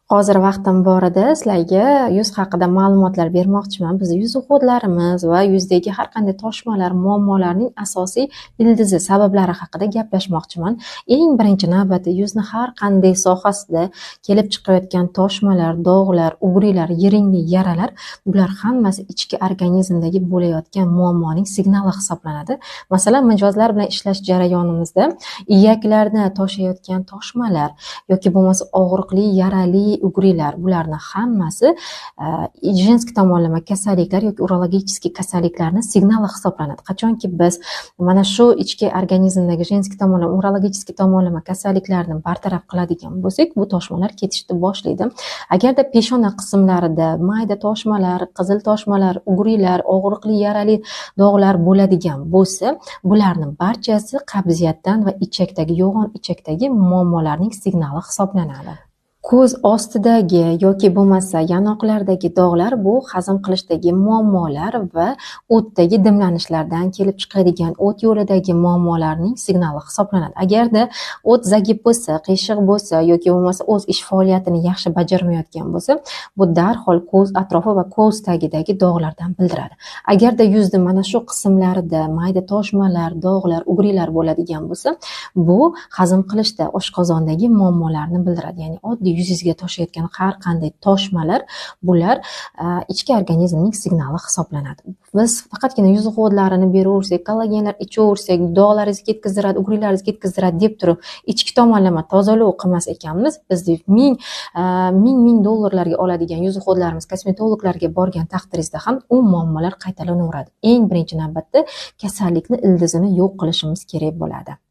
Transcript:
Hozir vaqtim borida sizlarga yuz haqida ma'lumotlar bermoqchiman. Biz yuz uxodlarimiz va yuzdagi har qanday toshmalar, muammolarning asosiy ildizi, sabablari haqida gaplashmoqchiman. Eng birinchi navbatda yuzni har qanday sohasida kelib chiqayotgan toshmalar, dog'lar, ugrilar, yiringli yaralar, bular hammasi ichki organizmdagi bo'layotgan muammoning signali hisoblanadi. Masalan, mijozlar bilan ishlash jarayonimizda iyaklarni toshayotgan toshmalar yoki bo'lmasa og'riqli, yarali ugrilar, bularni hammasi женский tomonlama kasalliklar yoki urologический kasalliklarni signali hisoblanadi. Qachonki biz mana shu ichki organizmdagi женский tomonlama, urologический tomonlama kasalliklarni bartaraf qiladigan bo'lsak, bu toshmalar ketishni boshlaydi. Agarda peshona qismlarida mayda toshmalar, qizil toshmalar, ugrilar, og'riqli, yarali dog'lar bo'ladigan bo'lsa, bularni barchasi qabziyatdan va ichakdagi, yo'g'on ichakdagi muammolarning signali hisoblanadi. Ko'z ostidagi yoki bo'lmasa yanoqlardagi dog'lar bu hazm qilishdagi muammolar va o'tdagi dimlanishlardan kelib chiqadigan o't yo'lidagi muammolarning signali hisoblanadi. Agarda o't zagib bo'lsa, qiyshiq bo'lsa yoki bo'lmasa o'z ish faoliyatini yaxshi bajarmayotgan bo'lsa, bu darhol ko'z atrofi va ko'z tagidagi dog'lardan bildiradi. Agarda yuzni mana shu qismlarida mayda toshmalar, dog'lar, ugrilar bo'ladigan bo'lsa, bu hazm qilishda, oshqozondagi muammolarni bildiradi. Ya'ni oddiy yuzingizga toshayotgan har qanday toshmalar, bular ichki organizmning signali hisoblanadi. Biz faqatgina yuz uxodlarini beraversak, kollagenlar ichaversak, dog'laringizni ketkizdiradi, ugrilaringizni ketkizdiradi deb turib, ichki tomonlama tozalov qilmas ekanmiz, biz ming ming dollarlarga oladigan yuz uxodlarimiz kosmetologlarga borgan taqdiringizda ham u muammolar qaytalanaveradi. Eng birinchi navbatda kasallikni ildizini yo'q qilishimiz kerak bo'ladi.